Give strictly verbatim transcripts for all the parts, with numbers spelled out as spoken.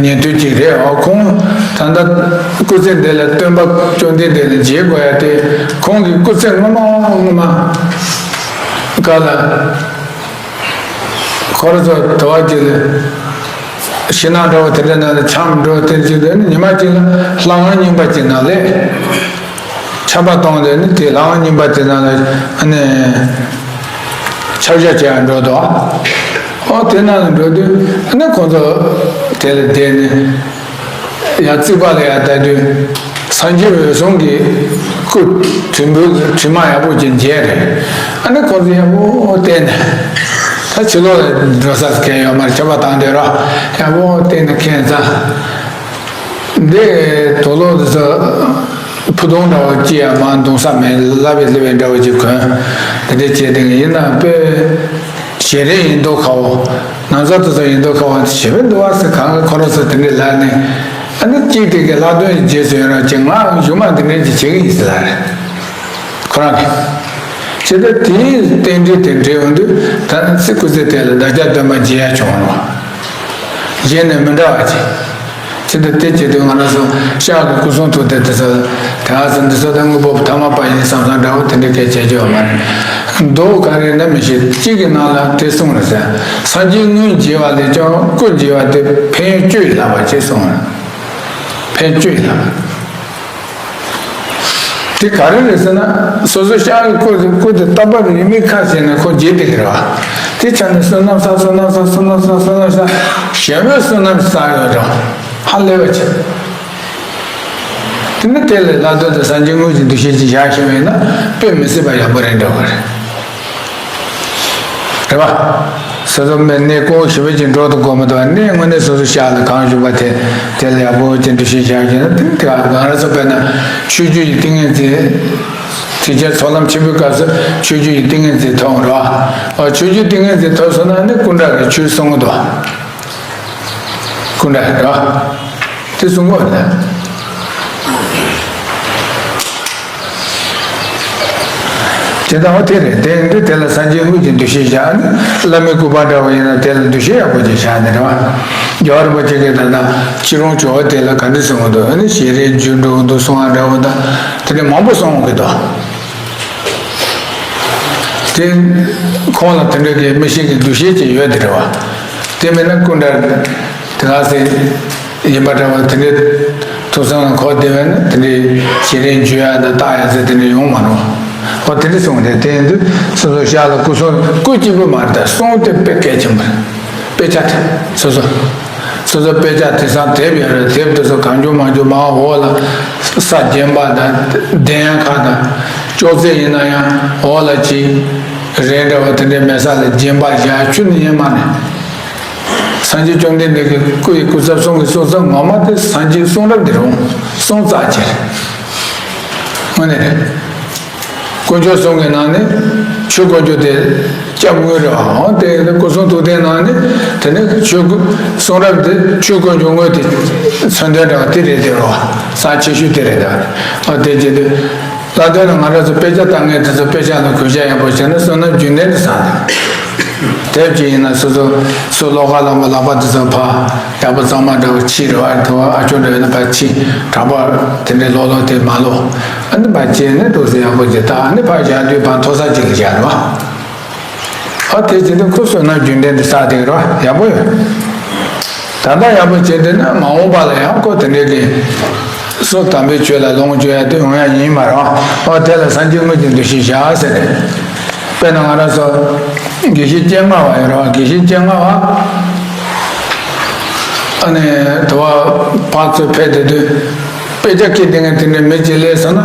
ཉན་ཐོས་ཅིག་རེད། འོ་ཁོང་ད་ལྟ་སྐུ་ཚེ་འདི་ལ་སྟོན་པ་བཅོམ་ལྡན་འདས་ལ་མཇལ་དགོས་ཡ་དེ་ཁོང་གི་སྐུ་ཚེ་སྔོན་མ་སྔོན་མ་ག་ལ། ཁོ་རང་ཚོ་དུ་བ་གཅིག་ལ་ཤིང་ནགས་འདྲ་བོ་དེ་འདྲ་ནང་ལ་འཁྱམས་འགྲོ། དེ་གཅིག་ལ་ཉི་མ་གཅིག་ལ་ལྷ་ཁང་རྙིང་པ་གཅིག་ནང་ལས་ཆར་པ་གཏོང་དེ་ནི་དེ་ལྷ་ཁང་རྙིང་པ་དེ་ནང་ལ་ཨ་ནི་ཆར་ཞག་བྱེད་ཡ་འགྲོ་འདུག་ཨོ་དེ་ནང་ལ་འགྲོ་དུས་ཨ་ནི་ཁོང་ཚོ་དེ་ལ་བསྡད་ནས། ཡང་རྩིག་པ་ལ་ཡར་ལྟ་དུས་སངས་རྒྱས་འོད་སྲུང་གི་སྐུ་བྲིས་འབུལ་བྲིས་མ་ཡག་པོ་ཅིག་མཇལ་རེད། ཨ་ནི་ཁོང་ཚོ་ཡག་པོ་བལྟས་ནས། ད་ཕྱི་ལོགས་ལ་འགྲོ་ས་གང་ཡོད་མ་རེད། ཆར་པ་བཏང་བསྡད་རོགས། ཡག་པོ་བལྟས་ནས་ཁེངས་ཙང་། འདི་དུག་ལོག་འདི་ཚོ་ཕུ་ཐུང་འདྲ་བོ་ཅི་ཡང་མ་འདུག་ས་མེད། ལབ་པའི་ལབ་པའི་འདྲ་བོ་ཅིག་གོན། དེ་འདྲ་བྱས་དེ་ཡིན་ན་དཔེ། ཞལ་རས་ཡིན་མདོག་ཁ་བོ། ན་བཟའ་དེ་ཚོ་ཡིན་མདོག་ཁ་བོ་ཞེ་པོ་འདུག་བ་ཟེར། གང་ག་ཁོ་རང་ཚོ་དེ་འདྲས་ལབ་ནས། ཨ་ནི་གཅིག་དེ་གའི་ལྷག་དོན་རྗེས་སུ་ཡོང་རོགས་བྱེད། ང་གཞུག་མ་འདི་འདྲས་ཅིག་བྱེད་ཀྱི་ཡིན་ཟེར་ལབ་རེད། ཁོ་རང་གིས། བྱས་ཙང་དེའི་རྟེན་འབྲེལ་དེ་འབྲེལ་ཡོང་དུས་ད་སྲིད་སྐུ་ཚེ་དེ་ལ་བདག་ཅག་སྟོན་པ་མཇལ་ཡ་བྱུང་རོགས། གཞན་ནས་མི་འདྲ་བ་ཅིག་ཅི་འདྲ་དེ་བྱེད་དུས་ང་རང་ཚོ་ཤར་གྱི་སྐུ་གསུང་ཐུགས་རྟེན་དེ་ཚོ་དེ་ཧ་སེ་འདི་ཚོ་ད་དངོས་པོ་ཐ་མལ་པ་ཡིན་བསམ་བསམ་འདྲ་བོ་དེ་འདྲ་སྐད་ཆ་བརྗོད་པ་མ་རེད། མདོ་ག་རེ་ན་མི་ཤེས། གཅིག་གི་ནང་ལ་དེ་གསུངས་རེད་ཟེར། སངས་རྒྱས་དངོས་མཇལ་བ་ལས་ཀྱང་སྐུ་མཇལ་བ་དེ་ཕན་ཡོན་བཅུ་ཡི་ལྷག་པ་ཅེས་གསུངས་རེད། ཕན་བཅུ་ཡི་ལྷག་པ། དེ་ག་རེ་རེད་ཟེར་ན། སོ་སོ་ཤར་གྱི་སྐུ་སྐུ་དེ་བལྟ་བར་རིས་མེད་ཁ་ཕྱེ་ནས་ཁོ་མཇལ་བསྡད་ཀྱི་རེད་བ། དེ་ཆ་ནས་བསོད་ནམས་བསགས། བསོད་ནམས་བསགས། བསོད་ནམས་བསགས། བསོད་ནམས་བསགས། ཞེ་པོའི་བསོད་ནམས་བསགས་ཡོད་རེད་བ། ཧ་ལས་པ་ཆེ། དེ་ནི་དེ་ལས་ལྷག་དོན་དུ་སངས་རྒྱས་དངོས་ཀྱི་འདུ་ཤེས་ཅིག་བཞག་ཤེས་པ་ཡིན་ན་དཔེ་མི་སྲིད་པ་ཡག་པོ་རེད་འདྲ་བ་རེད། རེད་བ། སོ་སོ་མི་གནས་སྐོར་ཞེ་པོ་ཅིག་འགྲོ་དུ་དགོས་མི་འདུག་བ། གནས་དངོས་གནས་སོ་སོ་ཤར་ལ་གང་བཞུགས་པ་དེ་དེ་ལ་ཡག་པོ་ཅིག་འདུ་ཤེས་བཞག་གི་ན། དེ་ནི་དེ་ག་ང་རང་ཚོ་དཔེར་ན་ཆོས་བརྒྱུད་ཀྱི་ཏིང་ངེ་འཛིན། དེ་ཆ་ཚོགས་ལམ་ཆེན་པོའི་སྐབས་སུ་ཆོས་བརྒྱུད་ཀྱི་ཏིང་ངེ་འཛིན་ཐོབ་རེད་བ། ཨོ་ཆོས་བརྒྱུད་ཏིང་ངེ་འཛིན་ཐོབ་སོང་ན་ནི་སྐུ་འདྲ་གི་ཆོས་གསུང་གི་འདུག་སྐུ་འདྲ་རེད་བ། དེ་གསུང་གི་རེད། དེ་ལྟ་བུ་དེ་རེད། དེ་འདི་དེ་ལ་སངས་རྒྱས་དངོས་ཀྱི་འདུ་ཤེས་བཞག་ནས། བླ་མའི་སྐུ་པར་འདྲ་བ་ཡིན་ན་དེ་ལ་འདུ་ཤེས་ཡག་པོ་ཅིག་བཞག་ནས་རེད་བ། རྒྱལ་བ་རིན་པོ་ཆེ་གིས་ད་ལྟ་ཕྱི་རོལ་ཇོ་བོ་དེ་ལ་ག་འདྲ་གསུང་གི་འདུག་ཨ་ནི་ཞལ་རས་འཇུ་འགྲོ་གི་འདུག་གསུང་བ་འདྲ་བོ་དང་དེ་འདྲ་མང་པོ་གསུང་གི་འདུག་དེ་ཁོང་ལ་དེ་འདྲ་གི་མི་ཤེས་ཀྱི་འདུ་ཤེས་ཅིག་ཡོད་དེ་རེད་བ། དེ་མིན་ན་སྐུ་འདྲ་དེ་ག་ཟེ་ཡིན་པ་འདྲ་བ་དེ་འདྲའི་ཐུགས་བསམ་ལ་འཁོར་བསྡད་པ་ན་དེ་འདྲའི་ཞལ་རས་འཇུ་ཡ་དང་བཏགས་ཡ་ཟེར་དེ་འདྲ་ཡོང་མ་རུང་། ཨོ་དེ་འདྲ་གསུངས་རེད། དེ་ཡིན་དུས་སོ་སོ་ཤར་ལ་སྐུ་གསུང་སྐུ་གཅིག་པུ་མ་རེད། ད་གསུང་དེ་དཔེ་གལ་ཆེན་པོ་རེད། དཔེ་ཆ་དེ་སོ་སོ་སོ་སོ་དཔེ་ཆ་དེང་སང་དེབ་ཡོད་རེད། དེབ་དེ་ཚོ་གང་བྱུང་མང་བྱུང་མར་འོག་ལ་ས་བརྒྱན་པ་དང་གདན་ཁ་དང་ཅོག་ཙེ་ཡིན་ན་ཡང་འོག་ལ་ཅིག་རས་འདྲ་བ་དེ་འདྲའི་མེད་ས་ལ་བརྒྱན་པ་བཞག་ཆུ་ནི་ཡེ་མ་ནི། སངས་རྒྱས་བཅོམ་ལྡན་འདས་ཀྱི་སྐུ་ཡི་སྐུ་ཚབ་གསུང་གི་གསུང་ཚབ་ངོ་མ་དེ་སངས་རྒྱས་གསུང་རབ་འདི་རུང་གསུང་རྩ་ཆེ་རེད། དངོས་གནས་རེད། དཀོན་མཆོག་གསུམ་གྱི་ནང་ནས་ཆོས་དཀོན་མཆོག་དེ་སྐྱབས་དངོས་རེད་བ། འོ་དེ་སྐུ་གསུང་ཐུགས་རྟེན་ནང་ནས་དེ་ནས་ཆོས་སྐུ་གསུང་རབ་དེ་ཆོས་དཀོན་མཆོག་དངོས་དེ་མཚོན་དོན་འདྲ་བ་དེ་རེད་དེ་རེད་བ། རྩ་ཆེ་ཤོས་དེ་རེད་ད། འོ་དེ་བྱེད་དུས། ལྷག་དོན་ལ་ང་རང་ཚོ་དཔེ་ཆ་ལྟ་མཁན་དེ་ཚོ་དཔེ་ཆ་ལ་གུས་ཞབས་ཡག་པོ་བྱས་ན་བསོད་ནམས་རྒྱུན་ལྡན་དུ་བསགས་ཏེ། དེབ་ཅིག་ཡིན་ན་སོ་སོ་སོ་ཀློག་ག་ལངས་པ་ལག་པ་དེ་ཚོ་ཕར་ཡག་པོ་གཙང་མ་འདྲ་བོ་ཕྱིས་རེད་བ། དེ་བ་ཨ་ཅོ་འདྲ་ཡོད་ན་ཕར་ཕྱིས། དྲ་པར་དེ་འདྲའི་ཀློག་ཀློག་དེ་མ་ཀློག་ཨ་ནི་ཕར་བྱས་ནས་འདུག་སེ་ཡག་པོ་བྱས། ད་ཨ་ནི་ཕར་བཞག་དུས་ཕར་མཐོ་ས་ཅིག་ལ་བཞག་རེད་བ། ཨ་དེ་བྱེད་དུས་ཁོ་བསོད་ནམས་རྒྱུན་ལྡན་དུ་བསགས་བསྡད་ཀྱི་རེད་བ། ཡག་པོ་ཡོད། ད་ལྟ་ཡག་པོ་བྱེད་འདོད་ན་མ་འོངས་པ་ལ་ཡང་ཁོ་དེ་འདྲའི་གི་སོ་དམ་པའི་ཆོས་ལ་ལོངས་སྤྱོད་ཡ་དེ་འོང་ཡ་ཡིན་མ་རེད། ཨོ་དེ་ལ་སངས་རྒྱས་དངོས་ཀྱི་འདུ་ཤེས་བཞག་ཟེར་ནས། དཔེར་ན་ང་རང་ཚོ་དགེ་བཤེས་སྤྱན་སྔ་བ་ཡོད་རེད་བ། དགེ་བཤེས་སྤྱན་སྔ་བ་ཨ་ནི་དུ་བ་ཕར་ཚུར་ཕེབས་བསྡད་དུས་དཔེ་ཆ་ཁྱེར་བསྡད་མཁན་དེ་འདྲའི་མི་གཅིག་སླེབས་སོང་ན་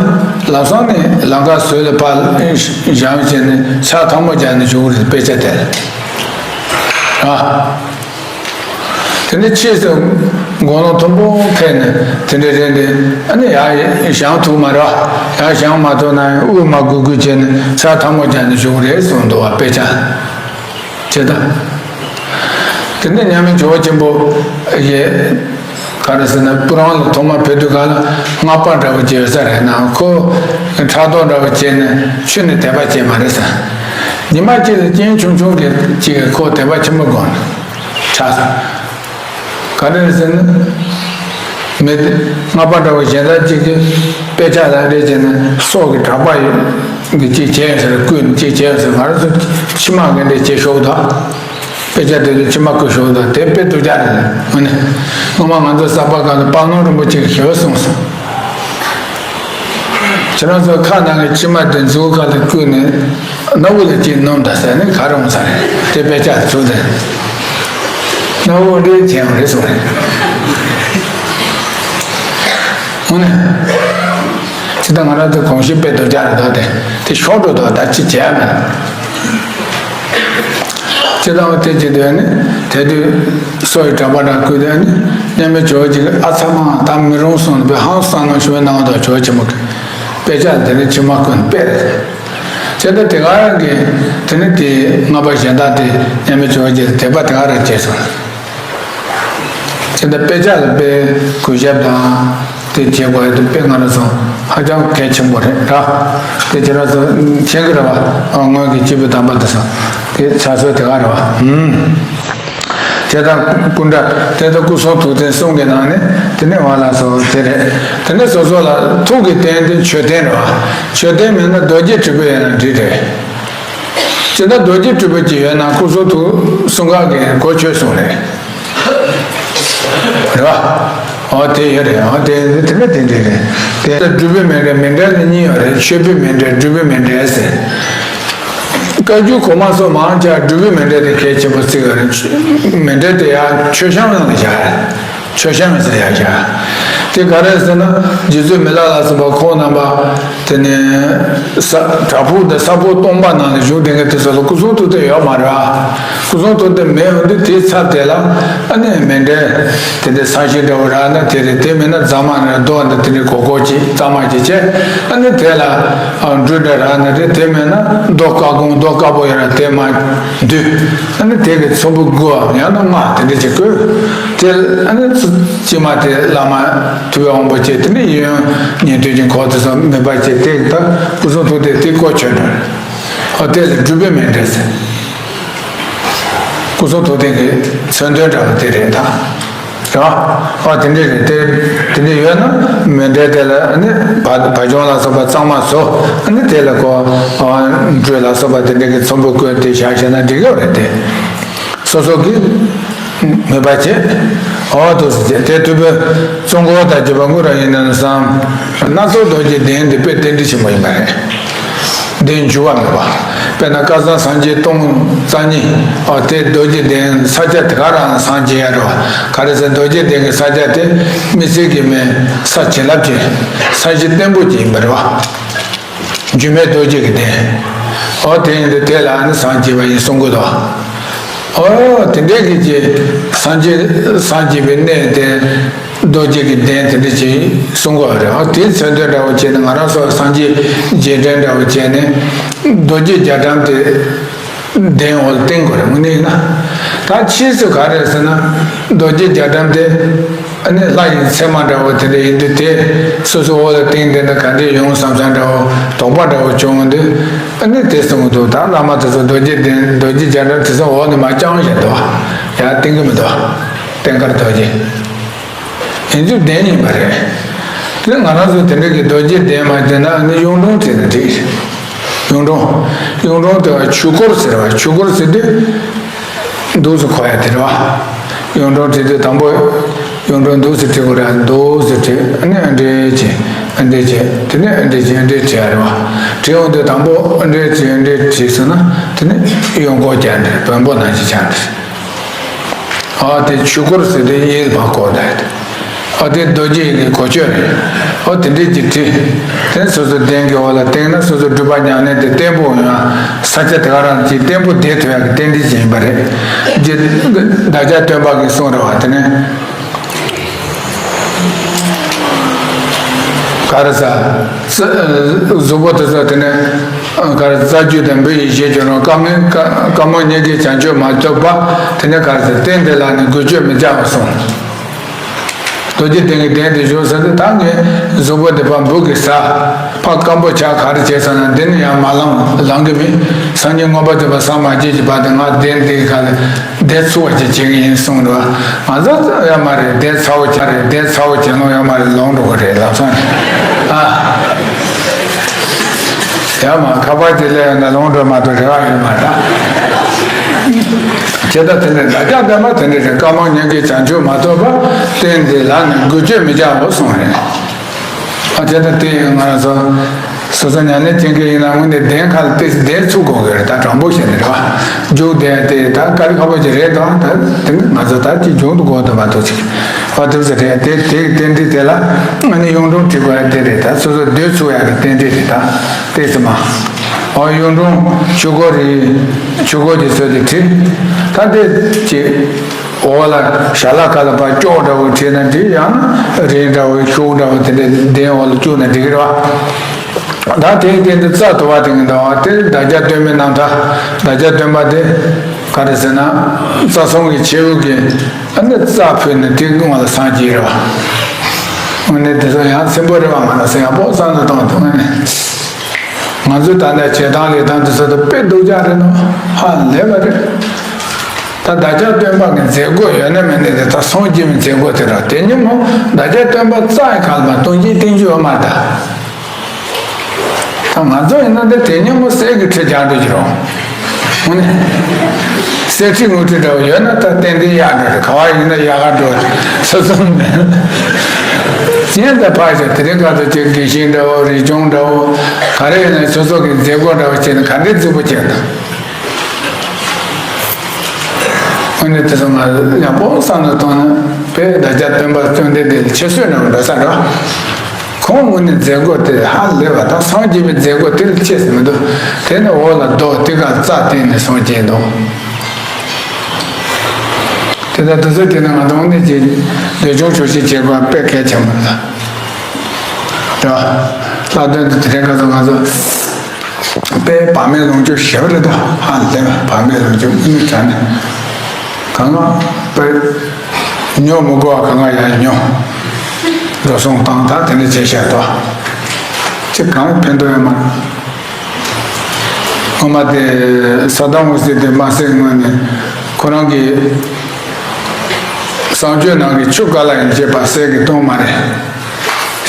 ལམ་སང་ནས་ལམ་ཁ་ཟུར་ལ་ཕར་བཞེངས་བྱས་ནས་ཕྱག་ཐལ་མོ་སྦྱར་ནས་བཞུགས་རེད། དཔེ་ཆ་དེ་ལ་ཨ། དེ་ནས་ཕྱིས་སུ་དགུང་ལོ་མཐོན་པོ་ཕེབས་ནས་དེ་འདྲའི་རེད་དེ། ཨ་ནི་ཡར་བཞེངས་ཐུབ་མ་རེད། ཡར་བཞེངས་མ་ཐུབ་ན་ཡང་དབུགས་མར་སྒུར་སྒུར་བྱས་ནས་ཕྱག་ཐལ་མོ་སྦྱར་ནས་བཞུགས་རེད་གསུངས་འདུག་བ། དཔེ་ཆ་བྱེད་ད། དེ་ནས་མཉམ་མེད་ཇོ་བོ་ཆེན་པོ་ཡི་ག་རེ་ཟེར་ན་སྤུ་རང་ལ་ཐོག་མར་ཕེབས་དུས་ག་ལ་སྔགས་པ་འདྲ་བོ་ཅིག་ཡོད་ས་རེད། ན་ཁོ་ཕྲག་དོག་འདྲ་བོ་བྱས་ནས་ཆུ་ནས་དད་པ་བྱས་མ་རེད་ས། ཉི་མ་གཅིག་ལ་རྐྱེན་ཆུང་ཆུང་གིས་ཅིག་ཁོ་དད་པ་ཆེན་པོ་དགོངས་ནས་ཆགས་སོང་། ག་རེ་རེད་ཟེར་ན། མི་དེ་སྔགས་པ་འདྲ་བོ་གཞན་དག་ཅིག་གིས་དཔེ་ཆ་ལ་རེ་བྱས་ན་སྲོག་གི་གྲགས་པ་ཡོད་གི་ཅིག་བྱས་ཟེར། བརྐུས་ནས་ཅིག་བྱས་ཟེར། ང་རང་ཚོ་མཆིལ་མ་གི་འདྲ་བྱེད་ཤོག་དང་། དཔེ་ཆ་དེ་ཚོ་མཆིལ་མ་བརྐུས་ཤོག་དང་། དེ་དཔེ་སྡུག་ཅག་རེད། ངོ་ནས་སྔོན་མ་ང་ཚོ་གསར་པ་སྒང་ལ་དཔལ་ནོར་རིན་པོ་ཆེ་གིས་ཞེ་པོ་གསུངས་སོང་། ཁྱེད་རང་ཚོ་ཁ་ནང་གི་མཆིལ་མ་དེ་མཛུ་གུ་ཁ་ལ་བརྐུས་ནས་སྣ་བུག་ལ་ཅིག་སྣོམ་དང་ཟེར་ནས་ག་རེ་འོང་ས་རེད། དེ་དཔེ་ཆ་ཚུར་དེ་སྣ་བུག་འདྲེ་ཆེ་ཡང་རེད་གསུངས་རེད། འོ་ནས། ཅི་ལྟར་ང་རང་ཚོ་གོམས་གཤིས་དཔེ་སྡུག་ཅག་རེད་དོ། དེ་དེ་ཤོར་འགྲོ་དོ། ད་ཅི་བྱས་མེད། ཅི་ལྟར་དེ་ཅི་དོན་ནི། དེ་དུས་སྲོག་གི་གྲགས་པ་འདྲ་བརྐུས་དོན་ནི། མཉམ་མེད་ཇོ་བོ་རྗེ་གིས་ཨ་ཚ་མ་ད་མི་རུང་གསུངས་པའི་ཧང་སང་ནང་ཞུ་བའི་ནང་དུ་ཇོ་བོ་ཆེན་པོ་གིས་དཔེ་ཆ་དེ་ནི་མཆིལ་མ་བརྐུས་ནས་དཔེ་རེད། ཅི་ལྟར་དེ་ག་རང་གིས་དེ་ནི་དེ་སྔགས་པ་གཞན་དག་དེ་མཉམ་མེད་ཇོ་བོ་རྗེ་ལ་དད་པ་དེ་ག་རང་སྐྱེས་སོང་། དེ་འདྲ་དཔེ་ཆ་ལ་དཔེ་གུས་ཞབས་དང་དེ་བྱེད་དགོས་ཡ་དེ་དཔེ་ང་རང་ཚོ་ཧ་ཅང་གལ་ཆེན་པོ་རེད་ར། དེ་ཁྱེད་རང་ཚོ་མཁྱེན་གྱི་རེད་བ། ཨ། སྔོན་གྱི་སྐྱེས་བུ་དམ་པ་དེ་ཚོ་དེ་ཚ་སྲོལ་དེ་ག་རེད་བ། ཨུམ། དེ་དང་སྐུ་འདྲ་དེ་དང་སྐུ་གསུང་ཐུགས་རྟེན་གསུམ་གྱི་ནང་ནས་དེ་ནས་ང་ལ་སོགས་དེ་རེད། དེ་ནས་སོ་སོ་ལ་ཐུགས་ཀྱི་རྟེན་དེ་མཆོད་རྟེན་རེད་བ། མཆོད་རྟེན་མེད་ན་རྡོ་རྗེ་དྲིལ་བུ་ཡོད་ན་འགྲིག་རེད། ཅི་ལྟར་རྡོ་རྗེ་དྲིལ་བུ་ཅིག་ཡོད་ན་སྐུ་གསུང་ཐུགས་གསུམ་ཀ་གི་གོ་ཆོད་སོང་རེད། རེད་བ། འོ་དེ་ཡོད་རེད། འོ་དེ་དེ་ནི་དེ་འདྲ་རེད། དེ་ལ་སྒྲུབ་པའི་མཎྜལ། མཎྜལ་ནི་གཉིས་ཡོད་རེད། མཆོད་པའི་མཎྜལ། སྒྲུབ་པའི་མཎྜལ་ཟེར། བཀའ་བརྒྱུད་གོང་མ་སོགས་མང་ཆེ་བ་སྒྲུབ་པའི་མཎྜལ་དེ་གལ་ཆེན་པོ་བརྩི་གི་རེད། མཎྜལ་དེ་ཡང་མཆོད་བཤམས་ནང་ལ་བཞག་རེད། མཆོད་བཤམས་ཟེར་ཡག་བྱ། དེ་ག་རེ་ཟེར་ན། རྗེ་བཙུན་མི་ལ་ལ་སོགས་པ་ཁོང་རྣམ་པ་དེ་ནས་ས་བྲག་ཕུག་དང་ས་ཕུག་སྟོང་པ་ནང་ལ་བཞུགས་བསྡད་མཁན་དེ་ཚོ་ལ་སྐུ་གསུང་ཐུགས་རྟེན་ཡོད་མ་རེད་བ། སྐུ་གསུང་ཐུགས་རྟེན་མེད་འོང་དུས་དེའི་ཚབ་དེ་ལ་ཨ་ནི་མཎྜལ་དེ་འདྲའི་ས་གཞི་འདྲ་བོ་རག་ན་དེ་རེད། དེ་མེད་ན་རྫ་མ་རེད། རྡོ་འདི་དེ་འདྲའི་གོག་གོག་ཅིག་གཙང་མ་ཅིག་བྱས། ཨ་ནི་དེ་ལ་ཨ་འབྲུ་འདྲ་རག་ན་རེད། དེ་མེད་ན་རྡོ་དཀར་གོང་རྡོ་དཀར་པོ་ཡོད་ར་དེ་མ་འདུས། ཨ་ནི་དེ་གི་ཚོམ་བུ་དགུའམ་ཡང་ན་ལྔ་དེ་འདྲ་ཅིག་བརྐོས། དེ་ཨ་ནི་ཚུ་ཕྱི་མ་དེ་བླ་མ་ཐུབ་པའི་དབང་པོ་བཅས་དེ་ནི་གཡས་གཡོན་ཉན་ཐོས་ཀྱི་འཁོར་དེ་ཚོ་མེད་པ་བྱས། དེ་ད་སྐུ་གསུང་ཐུགས་རྟེན་དེ་བརྐོས་ཆོད་འགྲོ། ཨ་དེ་ལ་སྒྲུབ་པའི་མཎྜལ་ཟེར། སྐུ་གསུང་ཐུགས་རྟེན་གྱི་མཚོན་དོན་འདྲ་བ་དེ་རེད་ད། རེད་བ། ཨ་དེ་འདྲ་རེད། དེ་དེ་འདྲ་ཡོད་ན་མཎྜལ་དེ་ལ་ཨ་ནི་བ་བ་བྱུང་ལ་སོགས་པ་གཙང་མ་བཟོ། ཨ་ནི་དེ་ལ་ཁོ་ཨ་འབྲུ་ལ་སོགས་པ་དེ་འདྲ་གི་ཚོམ་བུ་བརྐོས་ཏེ་བཞག་བཞག་ན་འགྲིག་གི་རེད་དེ། སོ་སོ་གི་མོས་པ་བྱེད། འོ་འདུག་སེ་བྱེད། དེ་ཐུབ་པའི་གཙོ་འཁོར་དང་བཅས་པ་དངོས་ར་ཡིན་ན་བསམ། སྣ་ཚོགས་རྡོ་རྗེ་གདན་འདི་དཔེ་རྟེན་འབྲེལ་ཆེན་པོ་ཡིན་པ་རེད། འདི་འགྱུར་བ་མེད་པ། དཔེར་ན་བསྐལ་བཟང་སངས་རྒྱས་སྟོང་རྩ་གཉིས། ཨ་དེ་རྡོ་རྗེ་གདན་ས་ཆ་དེ་ག་རང་སངས་རྒྱས་ཡ་རེད་བ། ག་རེ་ཟེར། རྡོ་རྗེ་གདན་གྱི་ས་ཆ་དེ་དམིགས་བསལ་གྱི་མེད། ས་བྱིན་རླབས་ཅན། ས་གཞི་བརྟན་པོ་ཅིག་ཡིན་པ་རེད་བ། འགྱུར་མེད་རྡོ་རྗེ་གི་གདན། འོ་དེ་ཡིན་དུས་དེ་ལ་ནི་སངས་རྒྱས་པ་ཡིན་གསུང་གི་འདུག། འོ་དེ་འདྲའི་གི་ཅིག་སངས་རྒྱས་སངས་རྒྱས་པའི་གནས་དེ་རྡོ་རྗེ་གི་གདན་དེ་འདྲ་ཅིག་གསུང་གི་རེད། འོ་དེའི་མཚོན་དོན་འདྲ་བོ་བྱས་ནས། ང་རང་ཚོ་སངས་རྒྱས་རྗེས་དྲན་འདྲ་བོ་བྱས་ནས་རྡོ་རྗེ་རྒྱ་གྲམ་དེ་གདན་འོག་ལ་བཏིང་དགོས་རེད། དངོས་གནས་ཡིན་ན། ད་ཕྱིས་སུ་ག་རེ་ཟེར་ན། རྡོ་རྗེ་རྒྱ་གྲམ་དེ་ཨ་ནི་ལྷ་ཡི་མཚན་མ་འདྲ་བོ་དེ་འདྲ་ཡིན་དུས། དེ་སོ་སོ་འོག་ལ་བཏིང་བསྡད་ན་ག་འདྲས་ཡོང་བསམ་བསམ་འདྲ་བོ་དོགས་པ་འདྲ་བོ་བྱུང་འོང་དུས། ཨ་ནི་དེ་གསུང་གི་འདུག། ད་བླ་མ་དེ་ཚོ་རྡོ་རྗེ་གདན་རྡོ་རྗེ་རྒྱ་གྲམ་དེ་ཚོ་འོག་ནས་མར་བརྐྱངས་བཞག་འདུག། ཡར་བཏིང་གི་མི་འདུག། བསྟན་དཀར་རྡོ་རྗེ། ཡིན་ཚུལ་བདེན་ཡིན་པ་རེད། དེ་ང་རང་ཚོ་དེ་འདྲ་གི་རྡོ་རྗེ་གདན་མ་བྱས་ན་ཨ་ནི་གཡུང་དྲུང་བྱས་ན་འགྲིག། གཡུང་དྲུང་། གཡུང་དྲུང་དེ་བ་ཆོས་འཁོར་ཟེར་བ། ཆོས་འཁོར་ཟེར་དུས་འདུག་སེ་འཁོར་ཡ་དེ་རེད་བ། གཡུང་དྲུང་བྱས་དུས་དང་པོ་གཡུང་དྲུང་འདུག་སེ་བྲིས་དགོས་རེད། འདུག་སེ་བྲིས། ཨ་ནི་ཨ་འདྲས་བྱས། ཨ་འདྲས་བྱས། དེ་ནས་ཨ་འདྲས་བྱས། ཨ་འདྲས་བྲིས་ཡ་རེད་བ། བྲིས་ཡོང་དུས་དང་པོ་ཨ་འདྲས་བྱས། ཨ་འདྲས་བྲིས་སོང་ན་དེ་ནི་གཡོན་སྐོར་རྒྱག་འདྲ། བོན་པོ་ནང་བཞིན་ཆགས་འདྲ། ཨ་དེ་ཆོས་འཁོར་ཟེར་དེ་གཡས་ཕར་བསྐོར་ད་ཡ་དེ། ཨ་དེ་རྡོ་རྗེ་གི་གོ་ཆོད་རེད། ཨ་དེ་འདྲས་ཀྱི་བྲིས། དེ་སོ་སོ་གདན་གྱི་འོག་ལ་བཏིང་ན་སོ་སོ་སྒྲུབ་པ་ཉམས་ལེན་དེ་བརྟན་པོ་ཡོང་ཡ། ས་ཆ་དེ་ག་རང་གི་བརྟན་པོ་བསྡད་ཐུབ་ཡ་གི་རྟེན་འབྲེལ་ཅིག་ཡིན་པ་རེད། རྗེ་བདག་ཅག་སྟོན་པ་གིས་གསུངས་རེད་བ། དེ་ནས་ག་རེ་ཟ། གཟུགས་པོ་དེ་ཚོ་དེ་ནས་ག་རེ་རྩ་རྒྱུད་དང་འབུ་ཡི་བཞེད་སྦྱོར་རང་། དཀའ་ངལ་དཀའ་དཀའ་མོ་སྙིང་གི་བྱང་ཆུབ་མ་ཐོབ་པ། དེ་ནས་ག་རེ་ཟ། རྟེན་དེ་ལ་ནི་འགུལ་སྐྱོད་མི་བྱའོ་གསུངས། རྡོ་རྗེ་གདན་གྱི་གདན་དེ་བཞུགས་ས་དེ་ད་ངས་གཟུགས་པོ་འདི་ཕར་འབུ་གི་ཟ། ཕར་སྐམ་པོ་ཆགས་ག་རེ་བྱས་ཙང་ན་འདི་ནི་ཡང་མ་ལང་ལང་གི་མིན། སངས་རྒྱས་མངོན་པར་མཛད་པ་ཟ་མ་བྱེད་ཀྱི་བར་དུ་ང་གདན་འདི་ག་ལ་བསྡད་ཚུགས་པ་ཅིག་བྱེད་ཀྱི་ཡིན་གསུངས་འདུག་ང་ཚོ་ཡོད་མ་རེད། བསྡད་ཚ་བོ་བྱ་རེད། བསྡད་ཚ་བོ་བྱེད་ལོང་ཡོད་མ་རེད། ལོང་འགྲོ་གི་རེད་ལབ་སོང་ཨ། ཡང་མ་ཁ་པར་གྱི་ལས་ཡོད་ན་ལོང་འགྲོ་མ་གཏོགས་རེ་བ་ཡོད་མ་རེད། ཇི་ལྟར་དེ་ནི་བདག་ཅག་བདེན་པ་དེ་འདྲ་ཞིག་བཀའ་མ་ཉན་གྱི་བྱང་ཆུབ་མ་ཐོབ་པ། རྟེན་འདི་ལ་ནི་འགུལ་སྐྱོད་མི་བྱའོ་གསུངས་རེད། ཨ་དེ་ལྟར་དེ་ཡང་ང་རང་ཚོ་སོ་སོ་ཉམས་ལེན་བྱེད་མཁན་ཡིན་ན་དངོས་གནས་གདན་ཁ་ལ་ཏོག་ཙམ་བསྡད་ཚུགས་དགོས་ཀྱི་རེད། ད་དྲང་པོ་བཤད་ནས་རེད་བ། རྒྱུགས་བསྡད་དེ་ད་དཀའ་ལས་ཁག་པོ་ཅིག་རེད་དོ། ད་དེ་ནི་ང་ཚོ་ད་ཅིག་མཇུག་ཏུ་འགོར་དུ་མ་ཐུག་ཅིག་ཨ་དེ་ཚོ་རེད། དེ་དེ་རྟེན་འབྲེལ་དེ་ལ་ཨ་ནི་གཡུང་དྲུང་བྲི་དགོས་ཡ་དེ་རེད། ད་སོ་སོ་སྡོད་ཚུགས་ཡ་གི་རྟེན་འབྲེལ་རེད། ད་དེ་ཚོ་མ་ཨོ་གཡུང་དྲུང་ཆོས་འཁོར་རེད། ཆོས་འཁོར་གྱི་ཚོད་དེ་བྲི། ད་དེ་ཅིག་འོག་ལ་ཞལ་ལག་ཁ་ལ་ཕར་ཀྱོག་འདྲ་བོ་བྲིས་ན་འགྲིག་ཡང་ན་རིང་འདྲ་བོ་ཤོག་འདྲ་བོ་དེ་འདྲ་གདན་འོག་ལ་བཅུག་ན་འགྲིག་གི་རེད་བ། ད་དེའི་རྟེན་དེ་རྩ་དུ་བ་དེ་གི་འདྲ་བ་དེ་བདག་ཅག་སྟོན་པའི་རྣམ་ཐར། བདག་ཅག་སྟོན་པ་དེ་ག་རེ་ཟེར་ན་རྩ་གསུམ་གྱི་ཆེ་བོ་གི་ཨ་ནི་རྩ་ཕུལ་ནས་དེ་སྔོན་ལ་སངས་རྒྱས་རེད་བ། དངོས་གནས་དེ་ཚོ་ཡང་སེམས་པོ་རེ་བ་མ་ལ་སེ་ཡག་པོ་བསམ་བློ་གཏོང་ཐུབ་ངེས་ནས། ང་ཚོས་ད་ལྟ་བྱེད་སྟངས་ལས་སྟངས་དེ་ཚོ་དང་དཔེ་སྡུག་ཅག་རེད་ནོ། ཧ་ལས་པ་རེད། ད་བདག་ཅག་སྟོན་པ་གི་མཛད་སྒོ་ཡོད་ན་མེད་ན་དེ་ད་སངས་རྒྱས་པའི་མཛད་སྒོ་དེ་ར་དེ་ཉིན་མོ་བདག་ཅག་སྟོན་པ་རྩ་ཡི་ཁ་ལ་མ་སྟོན་གྱིན་བསྟན་རྒྱུ་ཡོད་མ་རེད་ད། ད་ང་ཚོ་ཡིན་ན་འདི་དེ་ཉིན་མོ་གསེར་གྱི་ཁྲི་རྒྱག་འགྲོ་གི་རོ། དངོས་གནས། གསེར་ཁྲི་དངུལ་ཁྲི་འདྲ་བོ་ཡོད་ན་ད་ཏན་ཏན་གཡག་འགྲོ་རེད། ག་བ་ཡིན་ན་གཡག་འགྲོ་རེད། སོ་སོ་མེད། གཞན་དང་ཕར་ཞོག་དེ་རིང་ཁ་ཐུག་ཅིག་དགེ་ཞིང་འདྲ་བོ་རི་ལྗོངས་འདྲ་བོ་ག་རེ་ཡོད་ན་སོ་སོ་གི་མཛད་སྒོ་འདྲ་བོ་བྱས་ན་ག་འདྲའི་རྫིག་པོ་བྱས་ན། དངོས་གནས་དེ་ཚོ་ང་ཡག་པོ་བསམ་བློ་གཏོང་ན་དཔེ་བདག་ཅག་སྟོན་པ་སྟོན་དེ་དེ་ཆེ་སོས་ནང་འགྲོ་ས་རེད་བ། ཁོང་དངོས་གནས་མཛད་སྒོ་དེ་ཧ་ལས་པ་དང་སངས་རྒྱས་པའི་མཛད་སྒོ་དེ་ལ་ཆེ་ཟེར་མི་འདུག་དེ་ནི་འོག་ལ་རྡོ་དེ་ག་རྩ་བཏིང་ནས་སངས་རྒྱས་འདུག་དེ་ལྟར་དུས་ཚོད་དེ་ནི་ང་ཚོ་དངོས་གནས་ཀྱི་འདོད་ཆུང་ཆོག་ཤེས་བྱེད་པ་དཔེ་གལ་ཆེན་པོ་རེད། རེད་བ། ལྷག་དོན་དུ་དེ་རིང་ཁ་སང་ང་ཚོ་དཔེ་བག་མེད་ལོངས་སྤྱོད་ཞེ་པོ་རེད་དོ། ཧ་ལས་པ་བག་མེད་ལོངས་སྤྱོད་དངོས་གནས་དྲང་གནས་གང་ལ་དཔེ། ཉོ་མི་དགོས་པ་གང་ག་ཡང་ཉོ། འགྲོ་སོང་བཏང་ད་དེ་འདྲ་བྱས་བཞག་ཏོ། ཅི་གང་ཕན་ཐོགས་ཡོད་མ་རེད། སྔོན་མ་དེ་ས་དང་འོད་ཟེར་དེ་མ་ཟེར་སྔོན་ནས་ཁོ་རང་གི་གསང་སྤྱོད་ནང་གི་ཆུ་དཀར་ལ་ཡང་བྱེད་པ་ཟེར་གི་གཏོང་མ་རེད།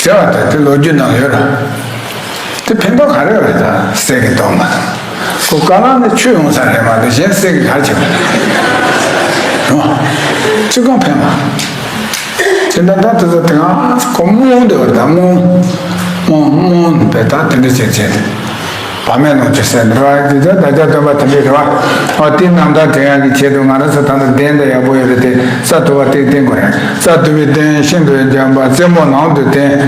ཟེར་བ་དེ་དེ་ལོ་རྒྱུས་ནང་ཡོད་ར། དེ་ཕན་ཐོགས་ག་རེ་རེད་ད་ཟེར་གི་གཏོང་མ་རེད། ཁོ་དཀར་ལ་ནི་ཆུ་ཡོང་ས་རེད་མ་གཏོགས་གཞན་ཟེར་གི་ག་རེ་བྱེད་པ་རེད། ཅི་གང་ཕན་མ། དེ་འདྲ་ད་དེ་ཚོ་དེ་སྔ་ཁོ་རྨོངས་འདུག་ད་རྨོངས། རྨོངས་རྨོངས་པས་ད་དེ་འདྲ་བྱེད་བྱེད། བག་མེད་ལོངས་སྤྱོད་ཟེར་འདི་རེད་བ། དེ་ཚོ་བདག་ཅག་སྟོན་པ་དེ་འདྲ་རེད་བ། ཨོ་དེ་རྣམ་ཐར་དྲན་ཡག་གི་ཆེད་དུ་ང་རང་ཚོ་ད་ལྟ་གདན་དེ་ཡག་པོ་ཡོད་རེད་དེ་རྩ་དུ་བ་ཏིག་བཏིང་དགོས་རེད། རྩ་དུ་བའི་རྟེན་ཤིན་ཏུ་འཇམ་པ་རྩེ་མོ་ནང་དུ་བསྟན།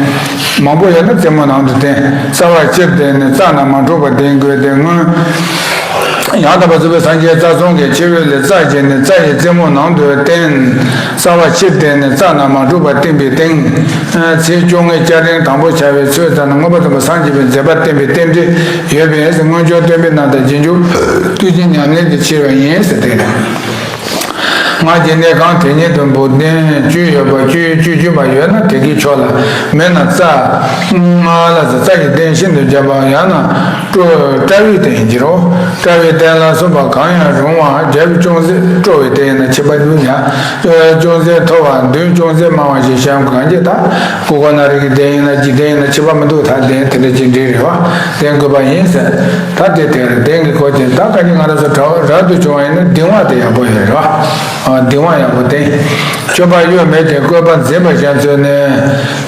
མང་པོ་ཡོད་ན་རྩེ་མོ་ནང་དུ་བསྟན། རྩ་བ་སྤྱིར་བསྟན་ནས་རྩ་རྣམས་མ་འཁྲུགས་པར་ལྡན་དགོས་ཏེ་སྔོན། ཡང་དག་པར་རྫོགས་པའི་སངས་རྒྱས་རྩ་གསུམ་གྱི་ཆེ་བའི་ལས་རྩ་བྱས་ནས་རྩ་ཡི་རྩེ་མོ་ནང་དུ་བསྟན། རྩ་བ་ཕྱིར་བསྟན་ནས་རྩ་རྣམས་མ་འཁྲུགས་པར་བསྟན་པའི་སྟེང་། ཚེས་བཅོ་ལྔའི་སྐྱ་རེངས་དང་པོ་ཆགས་པའི་ཚོད་ཙམ་ན་མངོན་པར་མཛད་པ་སངས་རྒྱས་པའི་མཛད་པ་བསྟན་པའི་རྟེན་འབྲེལ་ཡོད་པས་སྔོན་བྱོན་སྟོན་པའི་རྣམ་ཐར་རྗེས་འཇུག་ཐུགས་རྗེ་ཉམས་ལེན་དུ་ཕྱིར་བ་ཡིན་ཟེར་ཏེ། སྔར་གྱི་གནས་ཁང་དེ་ཉིད་དུ་འབུལ་རྟེན་བཅུ་ཡོད་པ་བཅུ་བཅུ་བཅུ་པ་ཡོད་ན་དེ་གའི་ཕྱོགས་ལ་མེད་ན་རྩ། ལ་རྩ་ཡི་རྟེན་ཤིན་ཏུ་འཇམ་པ་ཡང་ན་སྤྲོ་བའི་རྟེན་ཡིན་གྱི་རོ། སྤྲོ་བའི་རྟེན་ལ་སོགས་པ་གང་ཡང་རུང་བ་རྒྱབ་ཅུང་ཟད་སྤྲོ་བའི་རྟེན་ཡིན་ན་ཆེ་བ་ཉུང་ཡང་ཅུང་ཟད་མཐོ་བ་མདུན་ཅུང་ཟད་དམའ་བ་ཞེས་བྱ་བ་གང་ཅི་ད་ཀུ་ཀུ་ན་རི་གི་རྟེན་ཡིན་ན་འཇིག་རྟེན་ཡིན་ན་ཆེ་བ་མི་འདུག་ད་རྟེན་དེ་འདྲ་ཅིག་འདྲ་རེད་བ། རྟེན་དགོས་པ་ཡིན་ཟེར། ད་དེ་དེ་རེད་རྟེན་གྱི་སྐོར་ཅན་ད་ག་ནི་ང་རང་ཚོ་གྲྭ་བ་རབ་ཏུ་བྱུང་བ་ཡིན་ན་གདིང་བ་དེ་ཡག་པོ་ཡོད་རེད་བ། གདིང་བ་ཡག་པོ་དེ། མཆོད་པ་གཡོ་མེད་དེ་བཀོད་པ་མཛེས་པ་བཞིན་མཚོན་ནས།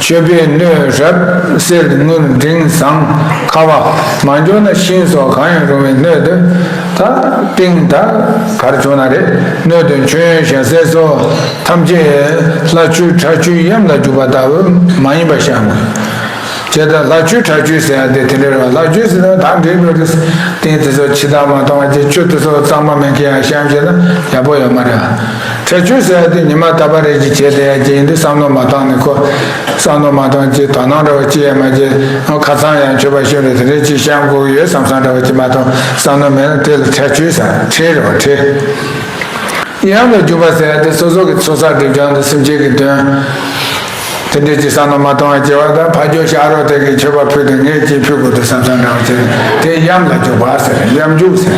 མཆོད་པའི་སྣོད་རབ་གསེར་དངུལ་འབྲིང་ཟངས་ཁ་བ་མ་འབྱོར་ན་ཤིང་སོགས་གང་ཡང་རུང་བའི་སྣོད་དུ་ད་ཏིང་ད་གར་བྱུང་ན་རེད། སྣོད་དུ་མཆོད་ཡོན་ཞལ་ཟས་སོགས་ཐམས་ཅད་ལྷ་མཆོད་ཁྲ་མཆོད་ཡམ་ལ་འཇུག་པ་ལྟ་བུ་མ་ཡིན་པ་བཤམས་དགོས། བྱས་ཙང་ལྷ་མཆོད་ཁྲ་མཆོད་ཟེར་ཡ་དེ་དེ་འདྲ་རེད་བ། ལྷ་མཆོད་ཟེར་ན་ད་འདྲའི་ལོ་རེ་རྟེན་དེ་ཚོ་ཕྱི་ཐག་མ་གཏོང་བ་བྱས་ཆུ་དེ་ཚོ་གཙང་མ་མེད་མཁན་ཡང་བཤམས་བྱས་ན་ཡག་པོ་ཡོད་མ་རེད་བ། ཁྲ་མཆོད་ཟེར་ཡ་དེ་ཉི་མ་རྟག་པ་རེ་ཅིག་བྱས་བསྡད་ཡ་ཅིག་ཡིན་དུས་བསམ་བློ་མ་བཏང་ནས་ཁོ་བསམ་བློ་མ་བཏང་ཅིག་དོ་སྣང་འདྲ་བོ་ཅིག་ཡང་མ་བྱས་ཁ་ཚང་ཡང་མཆོད་པ་ཤོར་རེ་དེ་འདྲའི་ཅིག་བཤམས་དགོས་ཀྱི་ཡོད་བསམ་བསམ་འདྲ་བོ་ཅིག་མ་གཏོགས་བསམ་བློ་མེད་ན་དེ་ལ་ཁྲ་མཆོད་ཟེར་ཁྲེལ་རེད་བ་ཁྲེལ། ཡང་ལ་འཇུག་པ་ཟེར་ཡ་དེ་སོ་སོ་གི་ཚོགས་བསགས་སྒྲིབ་སྦྱང་དང་སེམས་བསྐྱེད་ཀྱི་དོན། དེ་འདྲའི་ཅིག་བསམ་བློ་མ་གཏོང་བ་བྱེད་པ་དང་། ཕ་ཇོ་ཤ་རོ་དེ་གིས་མཆོད་པ་ཕུལ་ཏེ་ངས་ཅིག་ཕུལ་དགོས་འདུག་བསམ་བསམ་འདྲ་བ་བྱས་ནས། དེ་གཡམ་ལ་འཇུག་པ་ཟེར། གཡམ་རྒྱུག་ཟེར།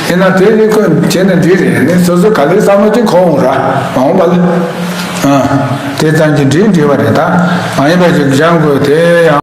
ཡིན་ན་དེ་ནི་ཁོས་བྱས་ན་འགྲིག་རེད། ནི་སོ་སོ་ག་ལེར་བསམ་བློ་ཅིག་འཁོར་འོང་ར། མ་འོངས་པ་ལ། ཨ། དེ་ཙམ་གྱིས་འགྲིག་འགྲིག་པ་རེད། ད་མ་ཡིན་པ་ཅིག་སྦྱང་དགོས། དེ་ཡང་